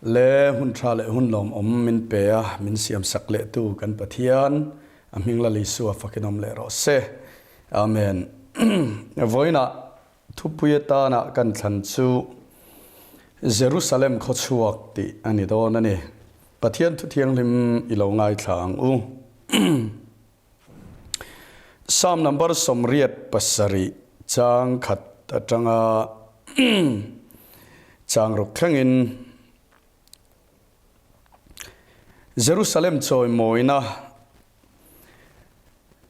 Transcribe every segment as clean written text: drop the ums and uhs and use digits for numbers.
Le hun tha leh hun lawmawm min pe a, min siam sak leh tu kan Pathian, a hming Lal Isua fakin awm leh rawh se. Amen. Vawiinah thupui atana kan thlan chu Jerusalem khawchhuak tih a ni dawn a ni. Pathian thu thianghlim i lo ngaithla ang u. Psalm number 87 chang khat atanga chang ruk thlengin Jerusalem chawimawina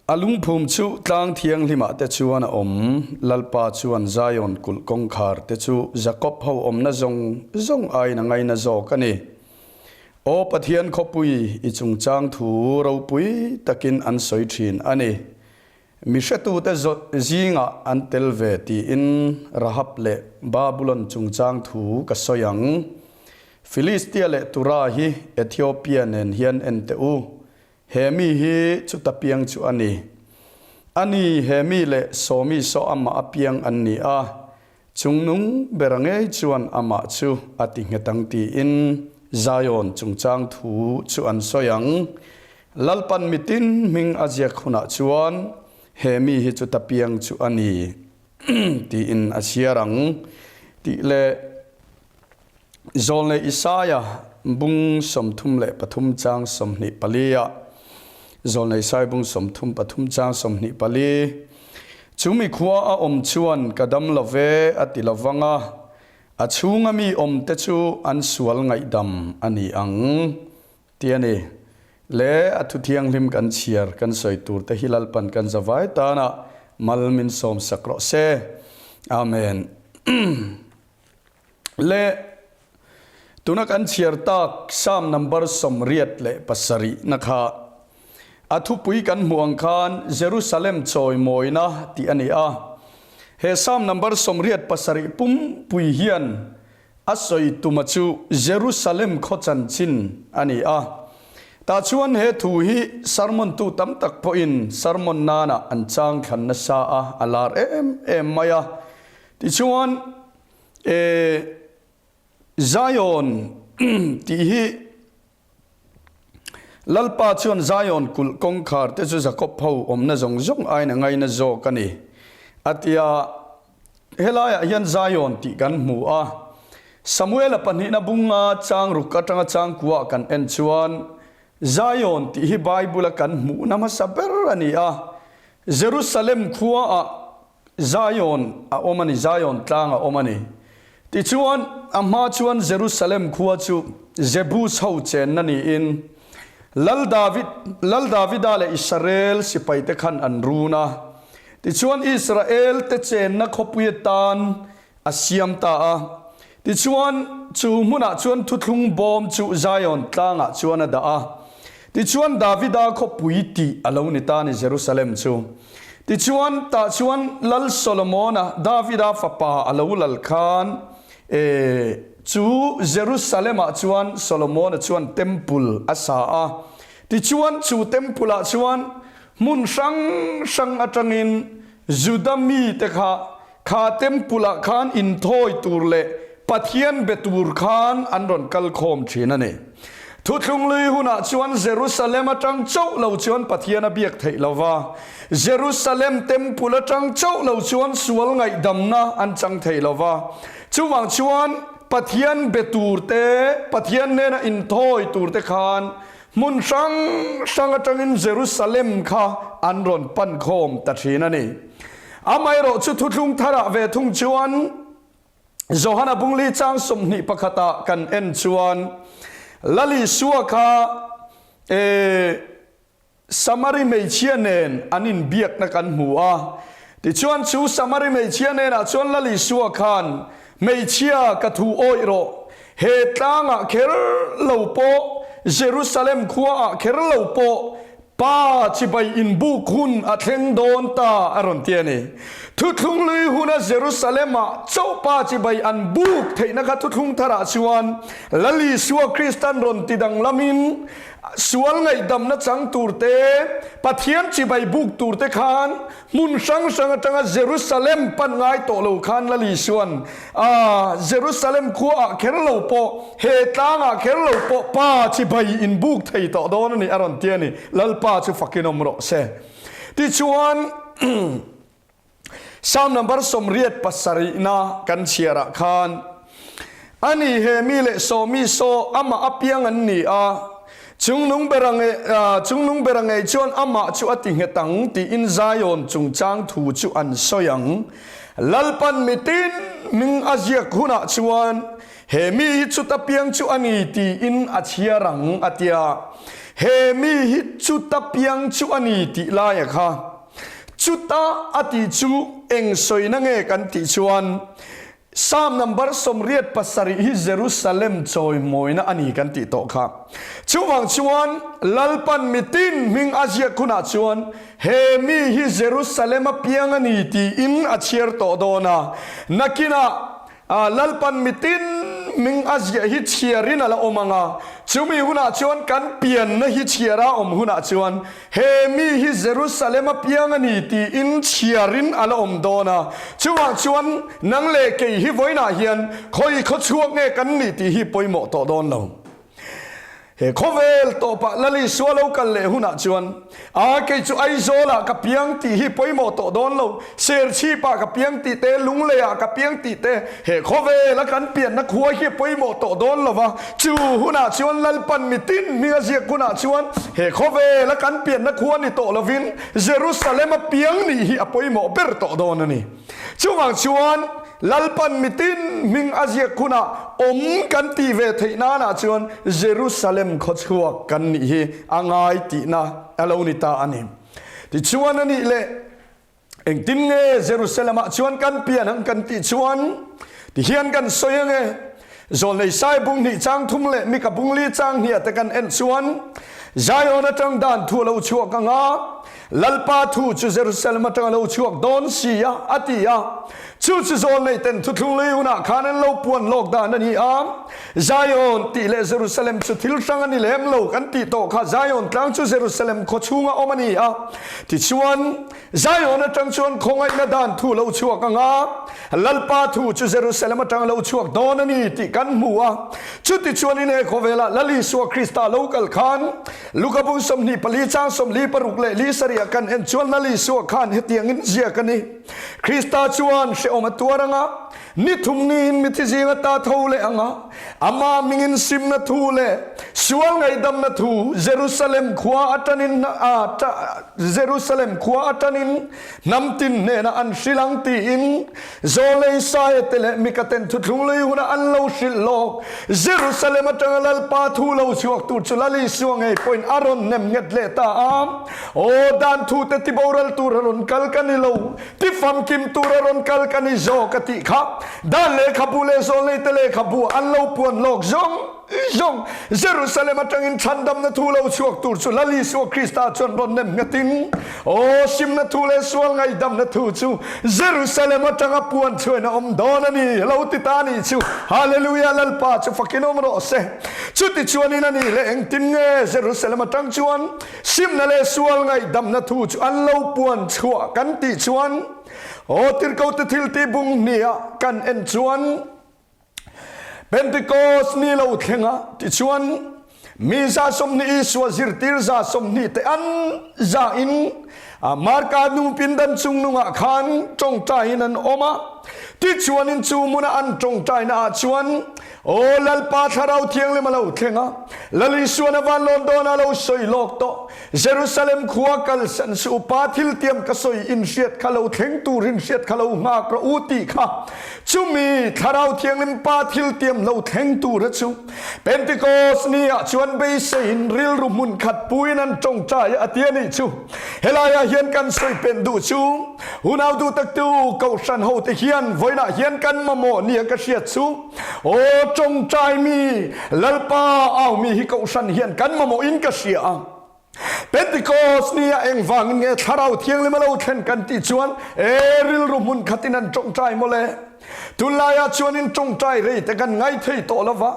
a lungphum chu tlang thianghlimah te chuan a awm. Lalpa chuan Zion kulh kawngkhar te chu Jakob ho awmna zawng zawng aiin a ngaina zawk a ni. Aw Pathian khawpui, i chungchang thu ropui takin an sawi thin a ni. Mi hretute zingah an tel ve tiin Rahab leh Babulon chungchang thu ka sawi ang. Filistia leh Tura hi Ethiopia nen hian en teh u. He mi hi chuta piang chu a ni. A ni, he mi leh Sawmi saw amah a piang an ni a, Chungnung bera ngei chuan amah chu a ti nghet ang tiin Zion chungchang thu chu an sawi ang. Lalpan mitin hming a ziak hunah chuan he mi hi chuta piang chu a ni tiin a chhiar ang tih leh Zawlnei Isaia bung 33 chang 24 ah Zawlnei Isai bung 33 chang 24 Chu mi khua a awm chuan ka dam lo ve a ti lo vang a, a chhunga mi awm te chu an sual ngaihdam a ni ang ti a ni. Le a thu thianghlim kan chhiar kan sawi tur te hi Lalpan kan zavai tana mal min sawm sak rawh se. Amen. Le tuna kan chhiar tak Psalm number 87 na kha a thupui kan hmuh ang khan Jerusalem chawimawina tih a ni a. He Psalm number 87 pumpui hian a sawi tuma chu Jerusalem khaw chanchin a ni a. Tah chuan he thu hi sermon tu tam tak pawhin sermon nana an chang thlan nasa a, a lar em em mai a. Tichuan E Zion tih hi Lalpa chuan Zion kulh kawngkhar te chu Jakob ho awmna zawng zawng aiin a ngaina zawk a ni a ti a. Helaiah hian Zion tih kan hmu a. Samuela pahnihna bunga chang ruk atanga chang kuah kan en chuan Zion tih hi Bible-a kan hmuhna hmasa ber a ni a. Jerusalem khuaah Zion a awm a ni, Zion tlang a awm a ni. Tichuan, a hma chuan Jerusalem khua chu Jebus ho chenna niin Lal David, Lal Davida leh Israel sipaite khan an run a. Tichuan, Israel te chenna khawpui atan a siam ta a. Tichuan, chu hmunah chuan thuthlung bawm chu Zion tlangah chuan a dah a. Tichuan, Davida khawpui tih a lo ni ta a ni Jerusalem chu. Tichuan, tah chuan Lal Solomona, Davida fapa a lo lal khan, e, chu Jerusalem-ah chuan Solomona chuan temple a sa a. Tichuan, chu temple-ah chuan hmun hrang hrang atangin Juda mite kha Kha temple-ah khan inthawi tur leh Pathian be tur khan an rawn kal khawm thin a ni. Thuthlung lui hunah chuan Jerusalem atang chauh lo chuan Pathian a biak theih lo va, Jerusalem temple atang chauh lo chuan sual ngaihdamna an chang thei lo va. Chuvang chuan Pathian be tur te, Pathian nena inthawi tur te khan hmun hrang hrang atangin Jerusalem kha an rawn pan khawm ta thin a ni. Amaherawh chu thuthlung tharah ve thung chuan Johana bungli chang 21 ah kan en chuan Lal Isua kha e Samari hmeichhia nen an inbiakna kan hmu a. Tichuan chu Samari hmeichhia nenah chuan Lal Isua khan Hmeichhia ka thu awih rawh, he tlangah kher lo pawh Jerusalem khuaah kher lo pawh Pa chibai inbuk hun a thleng dawn ta a rawn ti a ni. Thuthlung hlui huna Jerusalem-ah chauh Pa chibai an buk theihna kha thuthlung tharah chuan Lal Isua Kristan rawn ti danglamin sual ngaihdamna chang tur te, Pathian chibai buk tur te khan hmun hrang hrang atanga Jerusalem pan ngai tawh lo khan Lal Isuan a Jerusalem khuaah kher lo pawh, he tlangah kher lo pawh Pa chibai in buk thei tawh dawn a ni a rawn ti a ni. Lalpa chu fakin awm rawh se. Tichuan, Psalm number 87na kan chhiarah khan, Ani he mi leh sawmi saw amah apiang an ni a, chungnung bera nge, chungnung bera ngei chuan amah chu a ti nghet ang tiin Zion chungchang thu chu an sawi ang. Lalpan mitin hming a ziak hunah chuan He mi hi chuta piang chu a ni tiin a chhiar ang, a ti a. He mi hi chuta piang chu a ni tih laia kha chuta a tih chu eng sawina nge kan tih chuan Psalm number 87 hi Jerusalem chawimawina a ni kan tih tawh kha. Chuvang chuan Lalpan mitin hming a ziak hunah chuan he mi hi Jerusalem a piang a ni tiin a chhiar tawh dawn a. Nakinah A Lalpan mitin ming a ziah hi chhiarin a la awm ang a, chumi hunah chuan kan pianna hi chhiara awm hunah chuan he mi hi Jerusalem a piang a ni tiin chhiarin a la awm dawn a. Chuvang chuan nang leh kei hi vawiinah hian khawi khawchhuak nge kan nih tih hi pawimawh tawh dawn lo. He khawvel tawpah Lal Isua lo kal leh hunah chuan, A, kei chu Aizawlah ka piang tih hi pawimawh tawh dawn lo, Serchhipah ka piang tih te, Lungleiah ka piang tih te, he khawvela kan pianna khua hi pawimawh tawh dawn lo va, chu hunah chuan Lalpan mitin hming a ziak hunah chuan he khawvela kan pianna khua ni tawh lovin Jerusalem a piang nih hi a pawimawh ber tawh dawn a ni. Chuvang chuan Lalpan mitin hming a ziak hunah awm kan tih ve theih nanah chuan Jerusalem khawchhuak kan nih hi a ngai tihna a lo ni ta a ni. Tichuan a nih leh engtin nge Jerusalem-ah chuan kan pian ang kan tih chuan tihian kan sawi ange, Zawlnei sai bung hnih chang thum leh Mika bung li chang hniah te kan en chuan Zion atang dan thu a lo chhuak ang a, Lalpa thu chu Jerusalem atang a lo chhuak dawn si a, a ti a. Chu chu zawlnei ten thuthlung lei hunah khan an lo puan lawk dan a ni a. Zion tih leh Jerusalem chu thil hrang a ni lem lo kan tih tawh kha Zion tlang chu Jerusalem khaw chhunga awm a ni a. Tichuan, Zion atang chuan khawngaihna dan thu lo chhuak ang a, Lalpa thu chu Jerusalem atang lo chhuak dawn a ni tih kan hmu a. Chutichuanin he khawvelah Lal Isua Krista lo kal khan Luka bung 24 chang 46 leh li sarih ah kan en chuan Lal Isua khan hetiangin ziak a ni, Krista chuan hrehawm a tuar ang a, ni thum niin mithi zing ata tho leh ang a, Amah mingin simna thu leh sual ngaihdamna thu Jerusalem khua atanin Jerusalem khua atanin hnam tin hnenah an hrilh ang tiin Zawlei Saia te leh Mikaten thuthlung lui hunah an lo hrilh lawk. Jerusalem atanga Lalpa thu lo chhuak tur chu Lal Isua ngei pawhin a rawn nem nghet leh ta a. Aw, dan thu te tiboral tur a rawn kal ka ni lo. Ti famkim tur a rawn kal ka ni zawk a tih kha Dan lehkhabu leh Zawlneite lehkhabu an lo puan lawk zawng zawng. Jerusalem atangin chhandamna thu lo chhuak tur chu Lal Isua Krista chuan rawn nem nghetin, Aw, simna thu leh sual ngaihdamna thu chu Jerusalem atanga puan chhuain a awm dawn a ni, lo ti ta nih chu. Hallelujah, Lalpa chu fakin awm rawh se. Chutichuanin a nih leh engtin nge Jerusalem atang chuan Simna leh sual ngaihdamna thu chu an lo puan chhuah kan tih chuan aw tirhkote thil tih bung hniah kan en chuan Pentecost ni lo thleng a tichuan mi 20 Isua zirtir 20 te an za in Marka nu pindan chungnungah khan tawngtaiin an awm a tichuanin chu hmuna an tawngtaina ah chuan Aw Lalpa Thlarau Thianghlim a lo thleng a, Lal Isuan a van lawn dawn a lo sawi lawk tawh. Jerusalem khua kalsan suh upa thil tiam ka sawi in hriat kha lo thleng tur in hriat kha lo nghak rawh u tih kha chumi Thlarau Thianghlim Pa thil tiam lo thleng tur a chu Pentecost ni ah chuan beiseiin rilru hmun khat puiin an tawngtai a ti a nih chu. Helai ah hian kan sawi pen duh chu Unau duh taktu Kohhran ho te hian vawiinah hian kan mamawh nia ka hriat chu Aw tawngtai mi Lalpa au mi hi Kohhran hian kan mamawhin ka hria a. Pentecost ni ah engvangin nge Thlarau Thianghlim a lo thlen kan tih chuan e rilru hmun khatin an tawngtai mawle. Tunlai ah chuanin tawngtai rei te kan ngai thei tawh lova,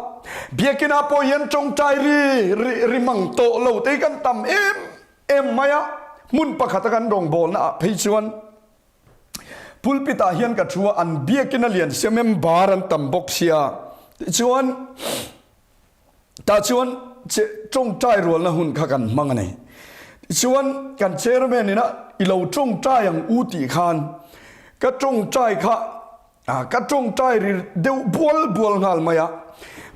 biakin ah pawh hian tawngtai ri ri ri mang tawh lo te hi kan tam em em mai a, hmun pakhata kan rawngbawlna ah phei chuan pulpit ah hian ka thu a, an biakin a lian sia member an tam bawk sia tichuan Tah chuan tawngtai rualna hun kha kan hmang a ni. Tichuan kan chairman ina i lo tawngtai ang u tih khan ka tawngtai kha ka tawngtai ri deuh bual bual nghal mai a.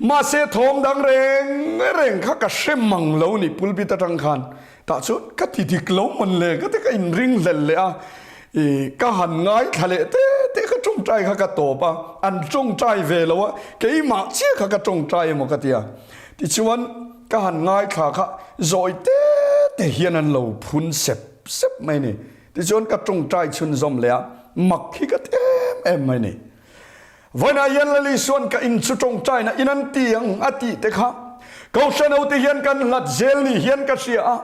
Mahse thawm dang reng reng kha ka hre mang lo ni pulpit atang khan. Tah chuan ka ti dik lo mawn le ka ti ka inring hlel leh a, i ka han ngaithla leh te te ka tawngtai kha ka tawp a, an tawngtai ve lo a, keimah chiah kha ka tawngtai emaw ka ti a, tichuan ka han ngaithla kha zawi te te hian an lo phun sep sep mai a ni, tichuan ka tawngtai chhunzawm leh a, mak hi ka ti em em mai a ni. Vawiinah hian Lali suan ka in chu tawngtaina in an ti ang a tih te kha Kohhran hote hian kan hlat zel ni hian ka hria a,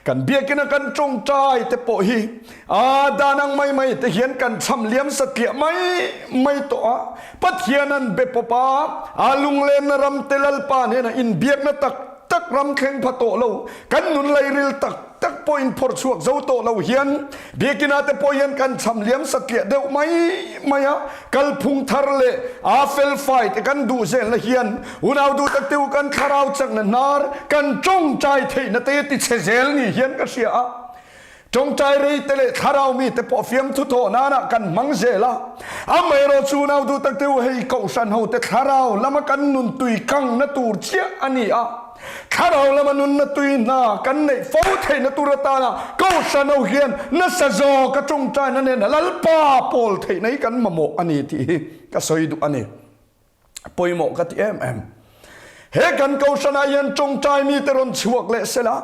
kan biakina kan tawngtai te pawh hi a dan ang mai mai te hian kan chham liam satliah mai mai tawh a, Pathian an be pawp a, a lunglenna ram te Lalpa hnena inbiakna tak tak ram thleng pha tawh lo, kan nun lairil tak tak pawh in phawrh chhuak zo tawh lo hian biakina te pawh hian kan chham liam satliah deuh mai mai a, kalphung thar leh aa fel fai te kan duh zelna hian unau duh tak te u kan thlarau chakna hnar kan tawngtai theihna te ti chhe zel ni hian ka hria a, tawngtai rei te leh thlarau mi te pawh fiamthu thawh nana kan hmang zel a, amaherawh chu unau duh tak te u hei kohhran ho te thlarau lama kan nun tui kangna tur chiah a ni a. Thlarau lama nunna tui hna kan neih fo theihna tur atana Kohhran ho hian nasa zawka tawngtaina nena Lalpa pawl theihna hi kan mamawh a ni tih hi ka sawi duh a ni. Pawimawh ka ti em em. He kan Kohhranah hian tawngtai mite rawn chhuak leh sela,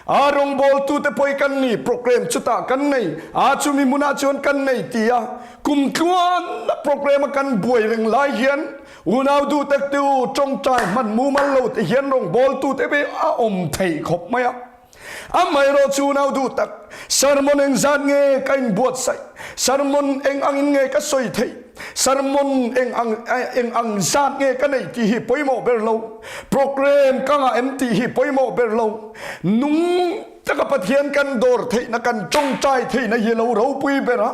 a rawngbawltute pawh kan ni, program chutah kan nei, a chumi hmunah chuan kan nei tia kum tluan program a kan buai reng lai hian Unau duh tak te u, tawngtai hman mumal lo te hian rawngbawltu te pawh a awm theih khawp mai a. Amaherawh chu unau duh tak, sermon eng zat nge ka inbuatsaih? Sermon eng angin nge ka sawi theih? Sermon eng ang eng ang zat nge ka neih tih hi pawimawh ber lo. Program ka ngah em tih hi pawimawh ber lo. Nung. Taka Pathian kan dawr theihna kan tawngtai theihna hi lo ropui ber a,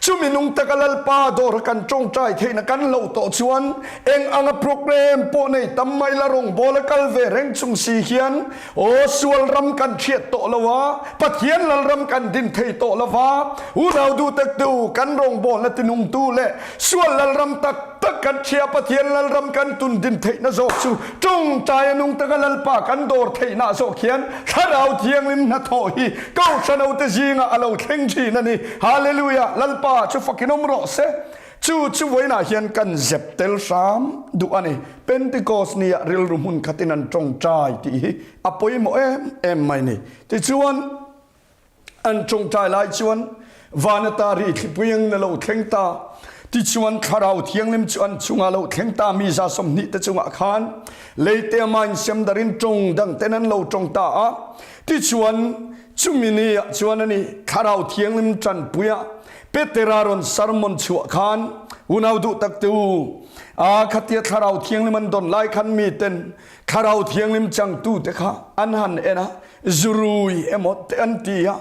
chumi nung taka Lalpa dawra kan tawngtai theihna kan loh tawh chuan eng anga program pawh nei tam mai la rawngbawl a kal ve reng chung si hian aw sual ram kan thiat tawh lo a, Pathian Lalram kan din thei tawh lo va, unau duh tak tu kan rawngbawlna tinungtu leh sual Lalram tak Tak kan ṭhia Pathian Lalram kan tun din theihna zawk chu ṭawngṭai a nung taka Lalpa kan dawr theihna zawk hian Thlarau Thianghlim hnathawh hi Kohhranote zingah a lo thleng ṭhin a ni. Hallelujah! Lalpa chu fakin awm rawh se. Chu chu vawiinah hian kan zep tel hram duh a ni. Pentecost nia rilru hmun khatin an ṭawngṭai tih hi a pawimawh em em mai ni. Tichuan. An tawngtai lai chuan van ata ri thlipui ang na lo thleng ta. Tichuan Thlarau Thianghlim chu an chungah lo thleng ta mi 20 te chungah khan leite ama insem darin tawng dang ten an lo tawng ta a. Tichuan chumi ni ah chuan ani Thlarau Thianghlim tanpui a Petera rawn sermon chhuah khan unau duh tak te u a khatia Thlarau Thianghlim an dawn lai khan mi ten Thlarau Thianghlim changtu te kha an han en a Zurui emaw te an ti a,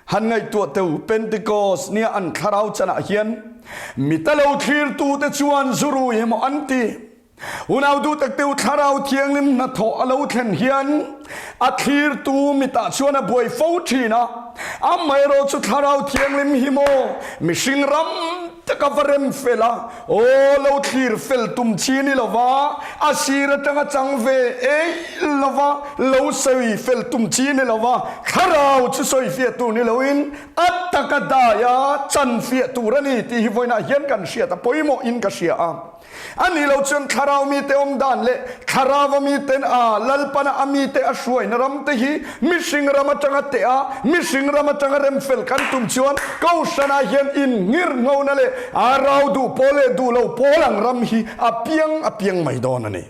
han ngaihtuah teu Pentecost nia an thlarau chanah hian mita lo thlirtute chuan zurui emaw an ti. Unau duh tak teu thlarau thianghlim hnathawh a lo thlen hian a thlirtu mitah chuan a buai fo thin a, amaherawh chu thlarau thianghlim hi maw mihring ram taka va rem fel a, Aw, lo thlir fel tum chi ni lova, a sir atanga chang ve ei lova, lo sawi fel tum chi ni lova, thlarau chu sawi fiah tur ni loin a taka daia chan fiah tur a ni tih hi vawiinah hian kan hriat a pawimawhin ka hria a. A nih loh chuan thlarau mite awm dan leh thlarauva miten a Lalpana a mite a hruaina ram te hi Mihring ram atanga teh a, mihring ram atanga remfel kan tum chuan Kohhranah hian innghirnghona leh a rau duh pawl leh duh lo pawl ang ram hi a piang a piang mai dawn a ni.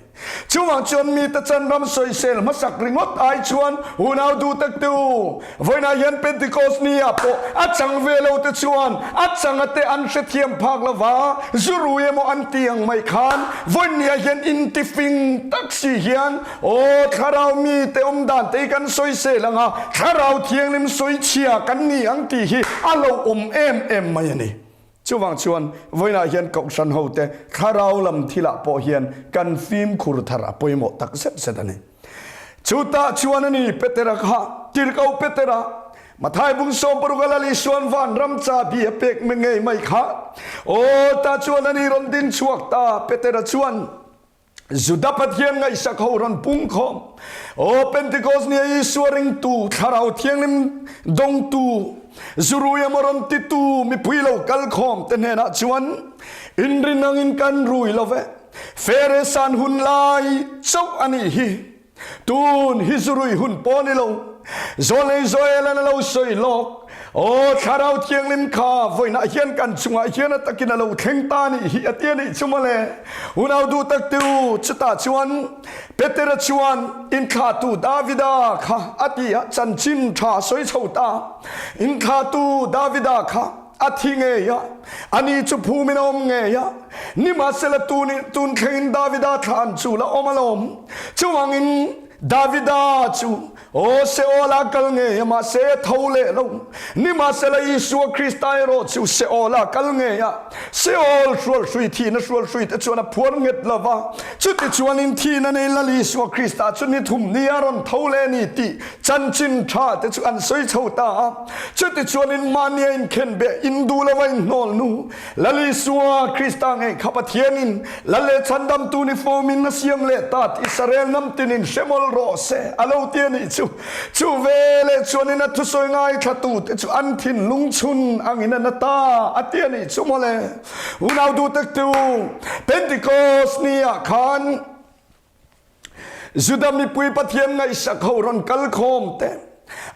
Chuvang chuan mite chan ram sawisel hmasak ringawt ai chuan unau duh tak te u, vawiinah hian Pentecost ni ah pawh a chang ve lo te chuan a changa te an hrethiam phak lo va, zu rui emaw an ti ang mai khan vawiin ni ah hian intifing tak si hian aw thlarau mite awm dan te hi kan sawisel ang a, thlarau thianghlim sawichhia kan ni ang tih hi a lo awm em em mai a ni. Chuvang chuan vawiinah hian Kohhran hote thlarau lam thilah pawh hian kan fimkhur thar a pawimawh tak zet zet a ni. Chutah chuan a ni Petera kha, Tirhkoh Petera, Mathai bung 16 a Lal Isuan vanram chabi a pek ngei mai kha. Aw, tah chuan a ni rawn ding chhuak ta, Petera chuan. Juda Pathian ngaihsak ho rawn pung khawm. Aw Pentecost nia Isua ringtu, Thlarau Thianghlim dawngtu, zurui emaw rawn titu mipui lo kal khawm te hnenah chuan inrin angin kan rui lo ve. Feresan hun lai chauh a nih hi. Tun hi zurui hun pawh ni lo. Zawlei Joel-an a lo sawi lawk. Aw Thlarau Thianghlim kha vawiinah hian kan chungah hian a takin a lo thleng ta nih hi a ti a nih chu mawle. Unau duh tak te u, chutah chuan Petera chuan inthlahtu Davida kha a ti a, chanchin tha sawi chho ta. Inthlahtu Davida kha a thi ngei a, ani chu phumin a awm ngei a. Nimahsela tun tun thlengin Davida thlan chu la awm alawm. Chuvangin Davida chu Aw Seol a kal ngei a, mahse a tho leh lo. Nimahsela Isua Krista erawh chu Seol a kal ngei a, Seol hrualhrui thihna hrualhrui te chuan a phuar nghet lo va. Chutichuanin thihna nei Lal Isua Krista chu ni thum ni a rawn tho leh a ni tih chanchin tha te chu an sawi chho ta a. Chutichuanin mahnia inkhenbeh induh lova inhnawl nu Lal Isua Krista ngei kha Pathianin Lal leh Chhandamtu ni fawmin a siam leh ta tih Israel hnam tinin hre mawlh rawh se a lo ti a nih chu. Chu veleh chuanin a thusawi ngaithlatute chu an thinlung chhun angin a na ta a ti a nih chu mawle. Unau duhtaktu, Pentecost ni ah khan Juda mipui Pathian ngaihsak ho rawn kal khawm te,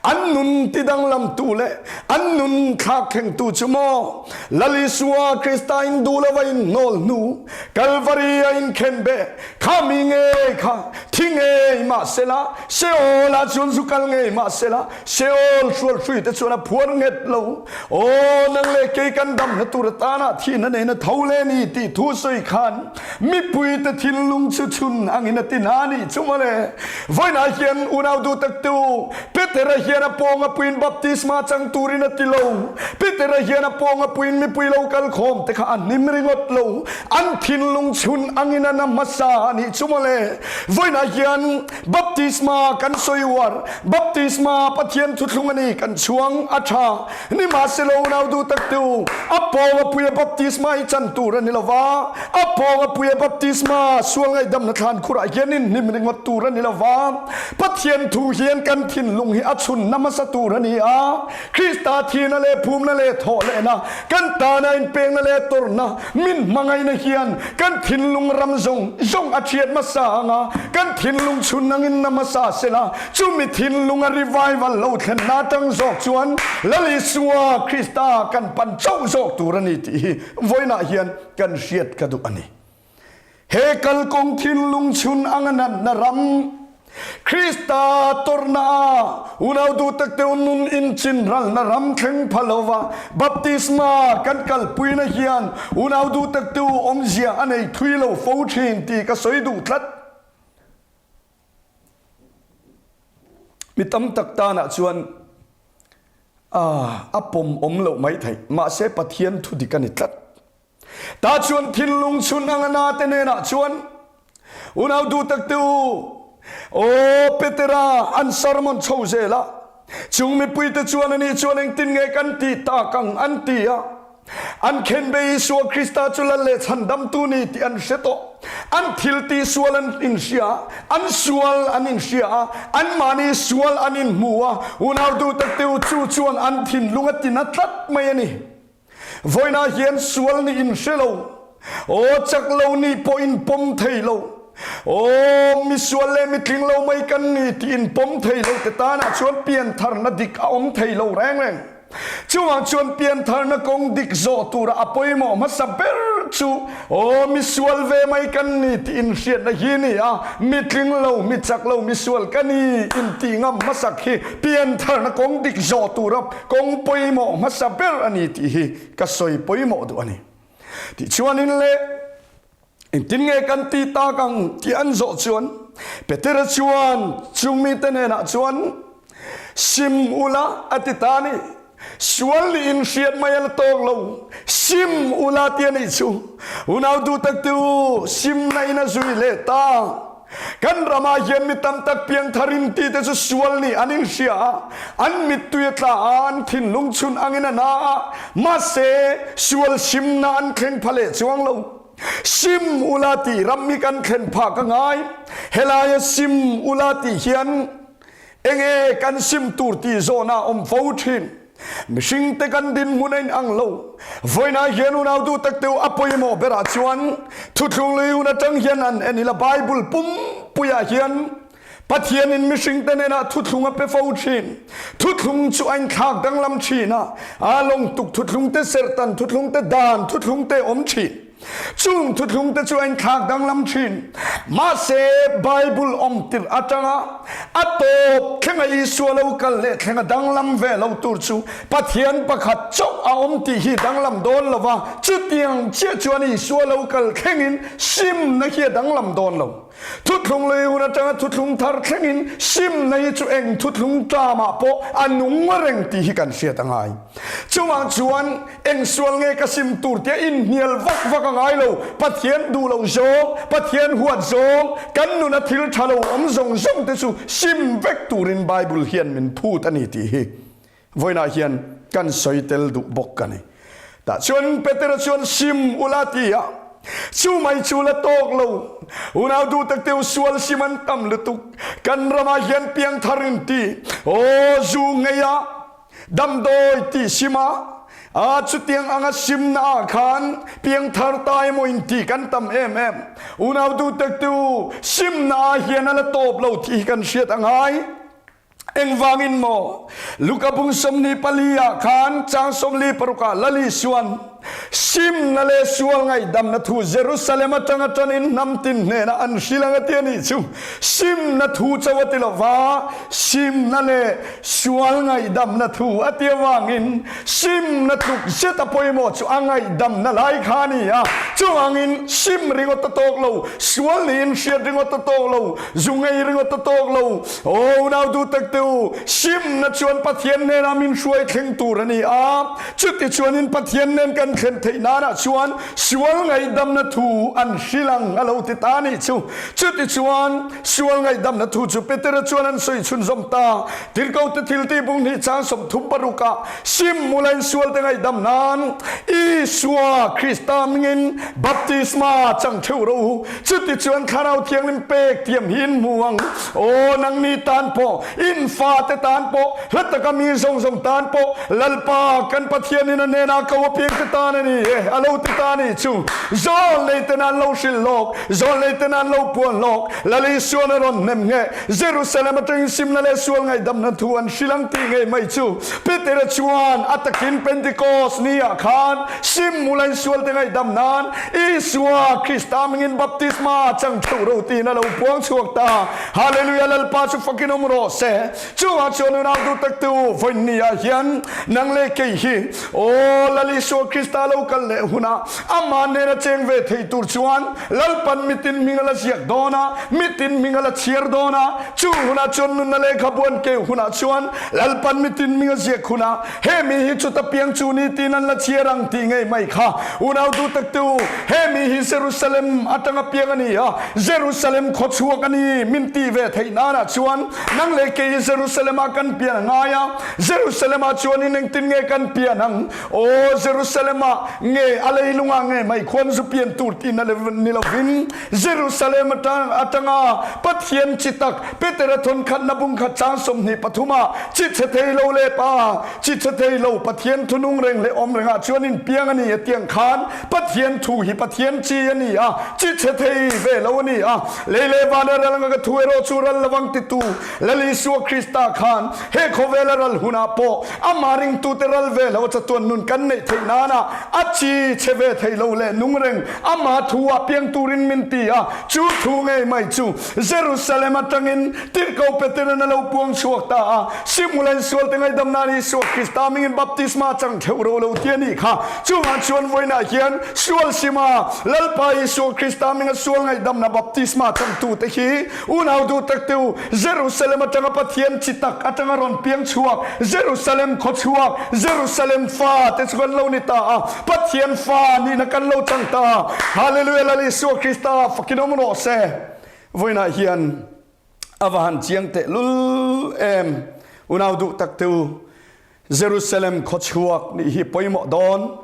an nun tidanglamtu leh an nun thlak thlengtu chu maw Lal Isua Krista in duh lova in hnawl hnu, Kalvari a inkhen beh kha mi ngei kha thi ngei mah sela, Seol ah chuan zu kal ngei mah sela, Seol hrualhrui te chuan a phuar nghet lo. Aw, nang leh kei kan damna tur atana thihna nena tho leh ni tih thu sawi khan Mipuite thinlung chu chhun angin a ti hna nih chu mawle. Vawiinah hian unau duh tak te u, Petera hian a pawng a puiin baptisma chang turin a ti lo. Petera hian a pawng a puiin mipui lo kal khawm te kha a hnim ringawt lo. An thinlung chhun angin a na hmasa a nih chu mawle. Vawiinah hian baptisma kan sawi uar, baptisma Pathian thuthlung a ni kan chhuang a tha. Nimahsela unau duh tak te u, a pawng a puia baptisma hi chan tur a ni lo va, a pawng a puia baptisma sual ngaihdamna thlan khurah hian in hnim ringawt tur a ni lo va, Pathian thu hian kan thinlung hi a chhunna hmasa tur a ni a, Krista thihna leh phumna leh thawh lehna, kan tana inpekna leh tawrhna, Min hmangaihna hian kan thinlung ram zawng zawng a thiat hmasa ang a, kan thinlung chhun angin na hmasa sela, chumi thinlunga revival lo thlenna atang zawk chuan Lal Isua Krista kan pan chauh zawk tur a ni tih hi vawiinah hian kan hriat ka duh a ni. He kalkawng thinlung chhun anga natna ram Krista tawrhna ah unau duh tak deuh nun inchin ralna ram thleng pha lova baptisma kan kalpuina hian unau duh tak deuh awmzia a nei thui lo fo thin tih ka sawi duh tlat. Mi tam tak tanah chuan a pawm awm loh mai theih, mahse Pathian thu dik a ni tlat. Tah chuan thinlung chhun anga na te hnenah chuan, Unau duh tak te u, aw Petera an sermon chho zel a, chung mipui te chuan ani chuan engtin nge kan tih tak ang an ti a. An khenbe Isua Krista chu Lal leh Chhandamtu ni tih an hre tawh. An thil tih sual an inhria a, an sual an inhria a, anmahni sual an inhmu a, unau duh tak te u, chu chuan an thinlung a tina tlat mai a ni. Vawiinah hian sual nih in hre lo, aw chak lo nih pawh in pawm thei lo, aw mi sual leh mi tling lo mai kan ni tih in pawm thei lo te tanah chuan piantharna dik a awm thei lo reng reng. Chuvang chuan piantharna kawng dik zawh tura a pawimawh hmasa ber. ber chu aw mi sual ve mai kan ni tih inhriatna hi ni a, mi tling lo, mi chak lo, mi sual ka ni intih ngam hmasak hi piantharna kawng dik zawh tura kawng pawimawh hmasa ber a ni tih hi ka sawi pawimawh duh a ni. Tichuanin le Engtin nge kan ti tak ang tih an zawh chuan Petera chuan chung mite hnenah chuan, Sim ula a ti ta a ni. Sual nih inhriat mai a la tawk lo, sim ula ti a nih chu. Unau duh tak tu simna in a zui leh ta. Kan ramah hian mi tam tak piangthar in ti te chu sual nih an inhria a, an mittui a tla a, an thinlung chhun angin a na a, mahse sual simna an thleng pha leh chuang lo. Sim ula tih ram hi kan thlen phak a ngai. Helaia sim ula tih hian enge kan sim tur tih zawhna a awm fo thin. Mihringte kan dinhmun a inang lo. Vawiinah hian unau duh tak teuh a pawimawh berah chuan Thuthlung lui hun atang hian an en ila Bible pumpuiah hian Pathianin mihringte hnenah thuthlung a pe fo thin. Thuthlung chu a inthlak danglam thin a, a lawngtuk thuthlung te, serhtan thuthlung te, dan thuthlung te awm thin. Chung thuthlung te chu a inthlak danglam thin. Mahse, Bible awm tirh atanga a tawp thlenga Isua lo kal leh thlenga danglam ve lo tur chu Pathian pakhat chauh a awm tih hi danglam dawn lo va, chutiang chiah chuan Isua lo kal thlengin simna hi a danglam dawn lo. Thuthlung lui hun atanga thuthlung thar thlengin simna hi chu eng thuthlung tlamah pawh a nung reng tih hi kan hriat a ngai. Chuvang chuan eng sual nge ka sim tur tia inhnial vak vak a ngai lo. Pathian duh loh zawng, Pathian huat zawng, kan nuna thil tha lo awm zawng zawng te chu sim vek turin Bible hian min phut a ni tih hi Vawiinah hian kan sawi tel duh bawk a ni. Tah chuan Petera chuan sim ula ti a, chu mai chu la tawk lo. Unau duh tak teu sual sim an tam lutuk. Kan ramah hian piangthar in ti, aw zu ngei a, damdawi tih sim a, a chutiang anga simna ah khan piangthar ta emaw in ti kan tam em em. Unau duh tak teu simna ah hian a la tawp lo tih hi kan hriat a ngai. Engvangin maw? Luka bung 24 ah khan chang 46 ah Lal Isuan simna leh sual ngaihdamna thu Jerusalem atanga tanin hnam tin hnenah an hrilh ang a ti a nih chu. Simna thu chauh a ti lo va, simna leh sual ngaihdamna thu a ti avangin simna tluk zet a pawimawh chu a ngaihdamna lai kha a ni a. Chuvangin sim ringawt a tawk lo, sual niin hriat ringawt a tawk lo, zu ngei ringawt a tawk lo, Aw unau duh tak te u, simna chuan Pathian hnenah min hruai thleng tur a ni a, chuti chuanin Pathian nen kan thlen theih nanah chuan sual ngaihdamna thu an hrilh ang a lo ti ta a nih chu. Chuti chuan sual ngaihdamna thu chu Petera chuan an sawi chhunzawm ta. Tirhkote thiltih bung hnih chang 36 ah sim mulain sualte ngaihdam nan Isua Krista hmingin baptisma chang theuh rawh u. Chutichuan Thlarau Thianghlim pek thiam hi in hmu ang. Aw, nangni tan pawh, in fate tan pawh, hla taka mi zawng zawng tan pawh, Lalpa kan Pathianin a hnenah ko apiangte tan a ni e, a lo ti ta a nih chu. Zawl neiten an lo hrilh lawk, zawl neiten an lo puan lawk, Lal Isuan a rawn hnem ngheh, Jerusalem atangin simna leh sual ngaihdamna thu an hrilh ang tih ngei mai chu. Petera chuan a takin Pentecost ni ah khan sim mulain sualte ngaihdam nan Isua Krista hmingin baptisma chang theuh ro tiin a lo puang chhuak ta. Hallelujah Lalpa chu fakin awm rawh se. Chungah chuan unau duh tak te u, vawiin ni ah hian nang leh kei hi aw Lal Isua Krista lo kal leh hunah amah nena cheng ve thei tur chuan Lalpan mitin hming a la ziak dawn a, mitin hming a la chhiar dawn a, chu hunah chuan nunna lehkhabu an keu hunah chuan Lalpan mitin hming a ziak hunah he mi hi chuta piang chu ni tiin an la chhiar ang tih ngei mai kha unau duh tak te u, he mi hi Jerusalem atanga piang a ni a, Jerusalem khaw chhuak a ni min tih ve theih nanah chuan nang leh kei hi Jerusalem ah kan pian a ngai a, Jerusalem ah chuanin engtin nge kan pian ang? Aw Jerusalem-ah nge a leilungah nge mai khuan zu pian tur tihna ni lovin Jerusalem atanga Pathian chi tak Petera thawnkhatna bungkhat chang 23 ah chi chhe thei lo leh pa chi chhe thei lo Pathian thunung reng leh awm rengah chuan in piang a ni a tiang khan Pathian thu hi Pathian chi a ni a chi chhe thei ve lo a ni a lei leh van a ral anga ka thu erawh chu ral lovang titu Lal Isua Krista khan he khawvela ral hunah pawh amah ringtute ral ve lo chatuan nun kan neih theih nana. a chi chhe ve thei lo leh nung reng ama thu ah piang turin min ti a, chu thu ngei mai chu Jerusalem atangin Tirhkoh Peteran a lo puang chhuak ta a, Simulain sualte ngaihdam nan Isua Krista hmingin baptisma chang theuh ro lo ti a nih kha. Chungah chuan vawiinah hian sual sima Lalpa Isua Krista hminga sual ngaihdamna baptisma changtute hi unau duh tak te u, Jerusalem atanga Pathian chi tak atanga rawn piang chhuak, Jerusalem khaw chhuak, Jerusalem fa te chu kan lo ni ta a, Pathian fa nihna kan lo chang ta a. Hallelujah Lal Isua Krista fakin awm rawh se. Vawiinah hian a va han chiang teh lul em! Unau duh tak te u, Jerusalem khaw chhuak nih hi pawimawh dawn.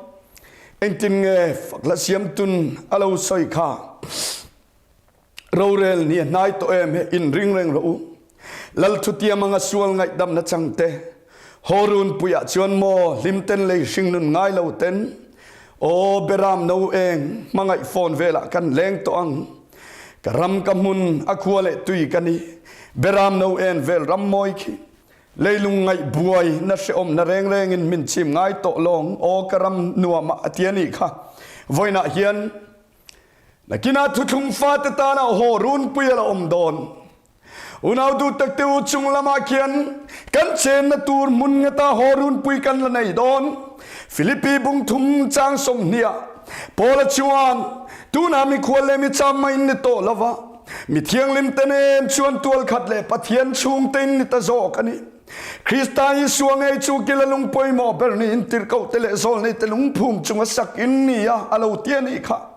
Engtin nge fakla siamtun a lo sawi kha? Rorel ni a hnai tawh em he inring reng rawh u. Lal thutiam anga sual ngaihdamna chang te, haw runpuiah chuan maw hlimten lei hringnun ngai lo ten, aw Beram no eng hmangaih phone velah kan leng tawh ang. Ka ram ka hmun a khua leh tui ka ni, Beram no en vel ram mawi khi. Leilung ngaih buai na hreawm na reng rengin min chim ngai tawh lawng, aw ka ram nuamah a ti a nih kha. Vawiinah hian Nakinah thuthlung fate tana haw runpui a la awm dawn. Unau duh tak te u chung lamah khian kan chenna tur hmun ngeta haw runpui kan la nei dawn. Philippi bung thum chang sawmhniah Paula chuan, Tunah mikhual leh mi cham mai in ni tawh lo va, mi thianghlim te nen chuan tual khat leh Pathian chhungte in ni ta zawk a ni. Krista Isua ngei chu kila lung pawimawh ber niin tirhkohte leh zawlneite lungphum chunga sak in ni a, a lo ti a nih kha.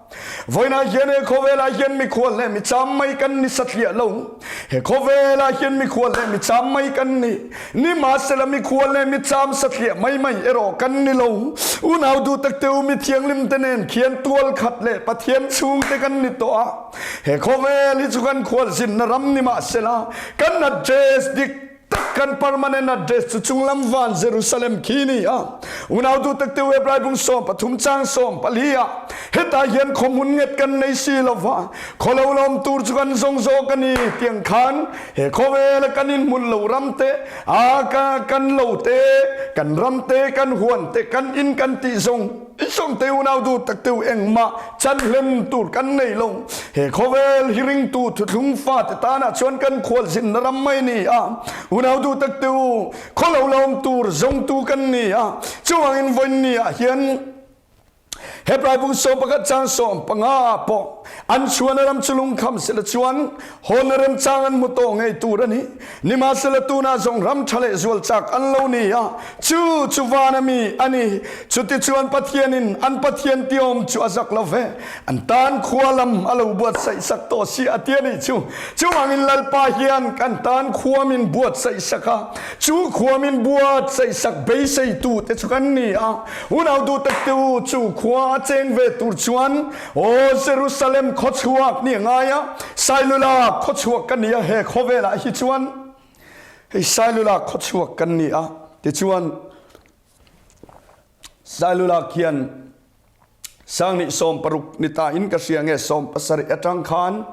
Vawiinah hian he khawvelah hian mikhual leh micham mai kan ni satliah lo. He khawvelah hian mikhual leh micham mai kan ni. Nimahsela mikhual leh micham satliah mai mai erawh kan ni lo. Unau duh tak te u mi thianghlimte nen khian tual khat leh Pathian chhungte kan ni tawh a. He khawvel hi chu kan khualzinna ram nimahsela kan address dik tak kan permanent address chu chunglam van Jerusalem khi ni a. Unau duh tak te Hebrai bung 13 chang 14 ah hetah hian khawhmun nget kan nei si lova khawlo lawm tur chu kan zawng zawk a ni tiang khan he khawvel a kan in hmun lo ram te a ka kan lo te kan ram te kan huan te kan in kan tih zawng Sawmte unau duh tak teu engmah chan hlem tur kan nei lo. He khawvel hi ringtu thuthlung fate tanah chuan kan khualzinna ram mai ni a. Unau duh tak teu khawlo lawm tur zawngtu kan ni a. Chuvangin vawiin ah hian Hebrai bung 11 chang 15 ah pawh an chhuana ram chu lungkham sela chuan hawnna remchang an hmu tawh ngei tur a ni. Nimahsela tunah zawng ram tha leh zual chak an lo ni a, chu chu vana mi a ni. Chutichuan Pathianin an Pathian tiawm chu a zak lo ve, an tan khua lam a lo buatsaih sak tawh si a ti a nih chu. Chuvangin Lalpa hian kan tan khua min buatsaih sak a, chu khua min buatsaih sak beiseitute chu kan ni a. Unau duh tak te u, chu khua a cheng ve tur chuan Aw Jerusalem khawchhuak ni a ngai a, Sailula khawchhuak ka ni a, he khawvelah hi chuan hei Sailula khawchhuak kan ni a, tichuan Sailula khian Sangnih 60 ni ta in ka hria nge 70 atang khan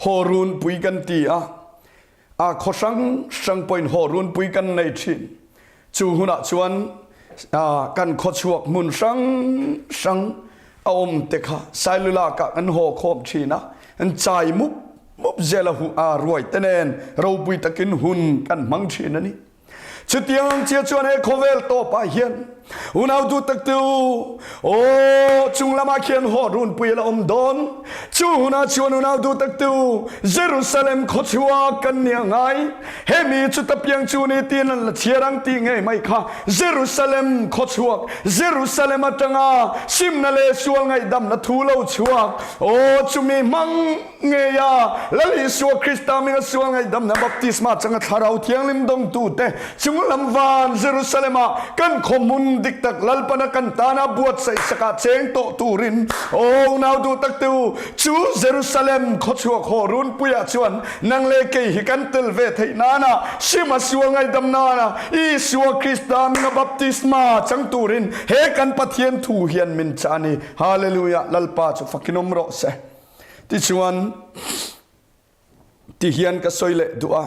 haw runpui kan ti a, a khaw hrang hrang pawhin haw runpui kan nei thin. Chu hunah chuan kan khawchhuak hmun hrang hrang a awm te kha Sailulak ah kan haw khawm thin a, an chai mup mup zel a ruai te nen ropui takin hun kan hmang thin a ni. Chutiang ang chia chuan he khawvel tawpah hian unau duh tak te u, aw chung lamah khian haw runpui a la awm dawn. Chu hunah chuan unau duh tak te u, Jerusalem khawchhuak kan ni a ngai. He mi chu ta piang chu ni tiin an la chhiar ang tih ngei mai kha Jerusalem khawchhuak, Jerusalem atanga simna leh sual ngaihdamna thu lo chhuak, aw chumi hmang ngei a Lal Isua Krista hminga sual ngaihdamna baptisma changa Thlarau Thianghlim dawngtute chunglam van Jerusalem ah kan khawhmun dik tak Lalpana kan tana buatsaih sakah cheng tawh turin aw unau duh tak te u, chu Jerusalem khawchhuak haw runpuiah chuan Nang leh kei hi kan tel ve theih nana Sima sual ngaihdam nana Isua Krista minga baptisma chang turin he kan Pathian thu hian min chah a ni. Hallelujah Lalpa chu fakin awm rawh se. Tichuan ti hian ka sawi leh duh a.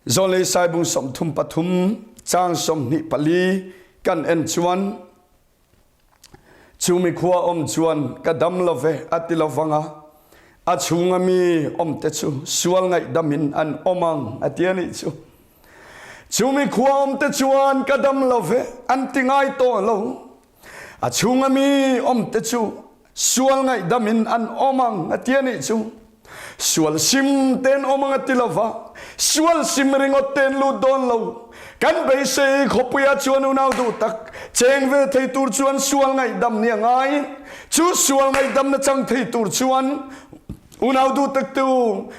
Zawnlei Saibung 33 chang 24. kan en chuan, Chumi khua awm chuan ka dam lo ve a ti lo vang a, a chhunga mi awmte chu sual ngaihdamin an awm ang a ti a nih chu. Chumi khua awmte chuan ka dam lo ve an ti ngai tawh lo. A chhunga mi awmte chu sual ngaihdamin an awm ang a ti a nih chu. Sual sim ten awm ang a ti lo va, sual sim ringawt ten lut dawn lo. Kan beisei khawpuia chuan unau duh tak cheng ve thei tur chuan sual ngaihdam ni a ngai. Chu sual ngaihdamna chang thei tur chuan unau duh tak tu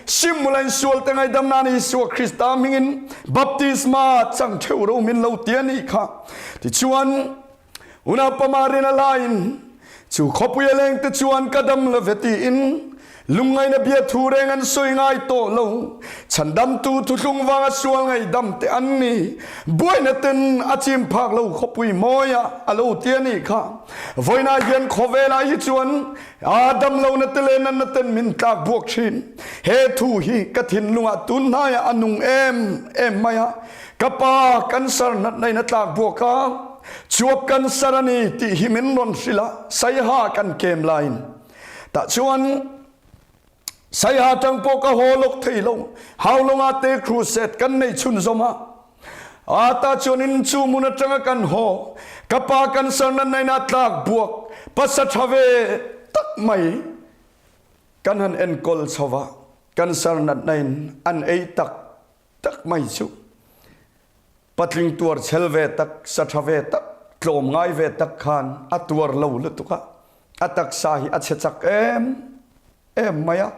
sim mulain sual te ngaihdam nan Isua Krista hmingin baptisma chang theuh ro min lo ti a nih kha. Tichuan, Unaupa Marina laiin chu khawpui a lengte chuan ka dam lo ve tiin lungngaihna biathu reng an sawi ngai tawh lo. Chhandamtu thuthlung vanga sual ngaihdam te an ni. Buaina ten a chim phak lo khawpui mawia a lo ti a nih kha. Vawiinah hian khawvelah hi chuan a dam lohna te leh natna ten min tlak buak thin. He thu hi ka thinlungah tun hnaiah a nung em em mai a. Ka pa cancer natna in a tlak buak a, chuap cancer a ni tih hi min rawn hrilh a, Saiha kan kem laiin. Tah chuan Saiha tang pawh ka haw lawk thei lo, Haulawngah te crusade kan nei chhunzawm a. A tah chuan in chu hmun atanga kan haw, ka pa cancer natna in a tlak buak pasa tha ve tak mai kan han enkawl chho va, cancer natna in an ei tak tak mai chu patling tuar chel ve tak sa tha ve tak tlawm ngai ve tak khan a tuar lo lutuk a a taksa hi a chhe chak em em mai a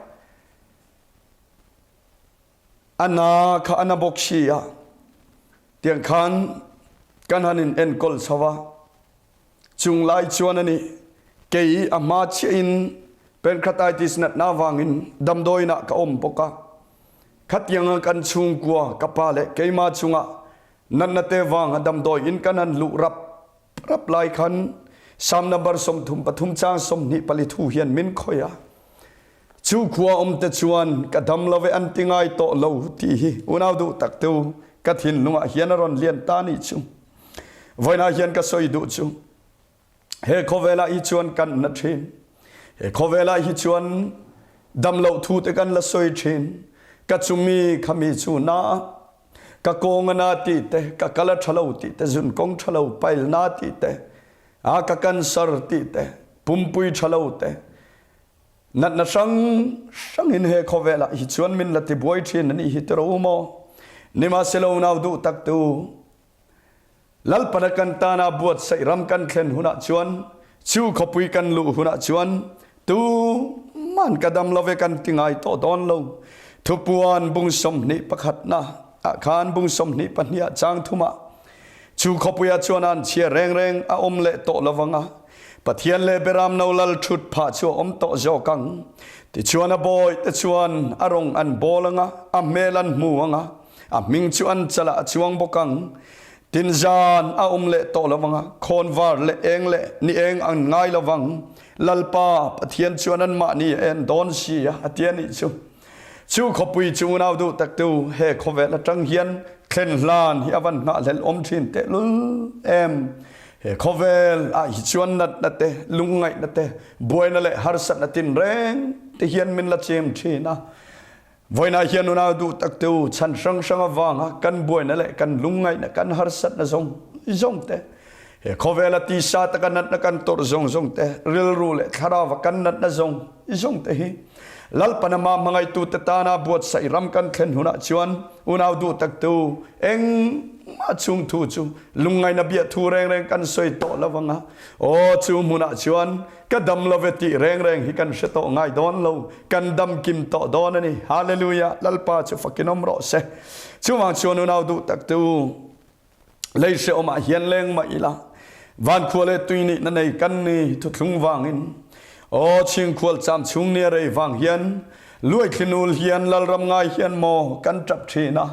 a na kha a na bawk si a tiang khan kan han in enkawl chho a Chung lai chuan a ni, kei a hma chiahin pancreatitis natna avangin damdawiinah ka awm bawk a. Khatianga kan chhungkua ka pa leh keima chungah natna te vanga damdawiin kan han luh rap rap lai khan Psalm number 33 chang 24 thu hian min khawih a. Chu khua awmte chuan ka dam lo e an ti ngai tawh lo tih hi unau duh tak tu ka thinlungah hian a rawn lian ta nih chu. Vawiinah hian ka sawi duh chu he khawvelah hi chuan kan na thin. He khawvelah hi chuan dam loh thu te kan la sawi thin. Ka chumi khami chu na ka kawng a na tih te, ka kal a tha lo tih te, zun kawng tha lo pail na tih te, a ka cancer tih te, pumpui tha lo te, Natna hrang hrangin he khawvelah hi chuan min la tibuai thin a nih hi tiro u maw? Nimahsela unau duh tak tu, Lalpana kan tana buatsaih ram kan thlen hunah chuan, chu khawpui kan luh hunah chuan tuman ka dam lo ve kan ti ngai tawh dawn lo. Thupuan bung 21 na ah khan bung 22 ah chang thumah chu khawpuiah chuan an chhia reng reng a awm leh tawh lovang a, Pathian leh Beram no lal thut phah chu a awm tawh zawk ang. Tichuan a bawihte chuan a rawng an bawl ang a, a hmel an hmu ang a, a hming chu an chalah a chuang bawk ang. Tin zan a awm leh tawh lo vang a, khawnvar leh eng leh ni eng an ngai lo vang. Lalpa Pathian chuan anmahni a en dawn si a, a ti a nih chu. Chu khawpui chu unau duh taktu he khawvel atang hian thlen hlan hi a van nghahhlelh awm thin tehlul em. He khawvel ah hi chuan natna te, lungngaihna te, buaina leh harsatna tinreng te hian min la chim thin a. Vawiinah hian unau duh taktu chhan hrang hrang avanga kan buaina leh kan lungngaihna, kan harsatna zawng zawng te, he khawvela tisa taka natna kan tawrh zawng zawng te, rilru leh thlarauva kan natna zawng zawng te hi Lalpan amah hmangaihtute tana buatsaih ram kan thlen hunah chuan unau duh taktu engmah chung thu chu lungngaihna biahthu reng reng kan sawi tawh lo ang a. Aw, chu hmunah chuan ka dam lo ve tih reng reng hi kan hre tawh ngai dawn lo, kan dam kim tawh dawn a ni. Hallelujah! Lalpa chu fakin awm rawh se. Chuvang chuan unau duh taktu, Lei hrehawmah hian leng mah ila, van khua leh tui nih na nei kan ni thuthlung vangin. Aw chhingkhual cham chung ni a rei vang hian, luaithli nul hian lalram ngai hian maw kan tap thin a.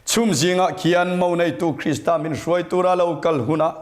Chhum zingah khian mo neitu Krista min hruai tura lo kal hunah,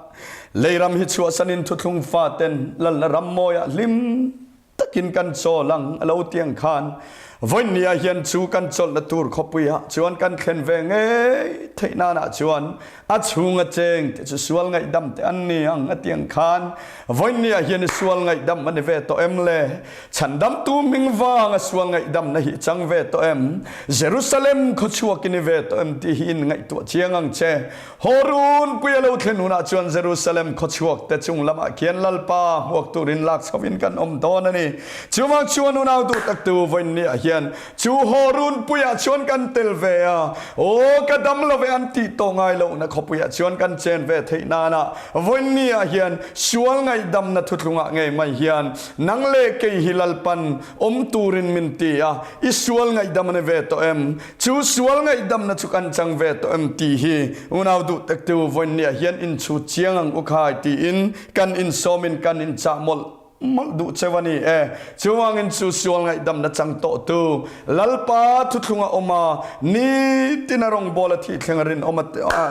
leiram hi chhuahsanin thuthlung faten lalna ram mawiah hlim takin kan chawl ang a lo tiang khan. Vawinia hian chu kan chawlhna tur khawpuiah chuan kan thlen ve ngei theih nanah chuan a chhunga cheng te chu sual ngaihdam te an ni ang a ti ang khan vawinia hian i sual ngaihdam a ni ve tawh em le? Chhandamtu hming vanga sual ngaihdamna hi i chang ve tawh em? Jerusalem khawchhuak i ni ve tawh em tih hi in ngaihtuah chiang ang che. Haw runpui a lo thlen hunah chuan Jerusalem khawchhuak te chung lamah khian Lalpa hmuak turin lak chhoin kan awm dawn a ni. Chuvang chuan unau duh taktu vawiinniah hian chu haw runpuiah chuan kan tel ve a, aw ka dam lo ve an tih tawh ngai lohna khawpuiah chuan kan chen ve theih nana vawiinniah hian sual ngaihdamna thuthlungah ngei mai hian nang leh kei hi Lalpan awm turin min ti a, i sual ngaihdam a ni ve tawh em? Chu sual ngaihdamna chu kan chang ve tawh em tih hi unau duh taktu vawiinniah hian inchhut chiang ang u khai tiin kan insawmin kan inchah mawlh mawlh duh cheu a ni e. Chuvangin chu sual ngaihdamna chang tawhtu Lalpa thuthlunga awm a, nitin a rawngbawla thih thleng a rinawm a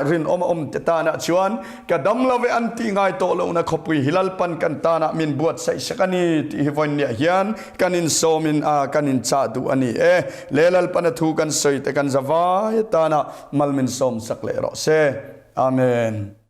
rinawm a awm te tanah chuan ka dam lo ve an tih ngai tawh lohna khawpui hi Lalpan kan tanah min buatsaih sak a ni tih hi vawiinniah hian kan insawmin a kan inchah duh a ni e. Le Lalpana thu kan sawi te kan za vai atana mal min sawm sak leh rawh se. Amen.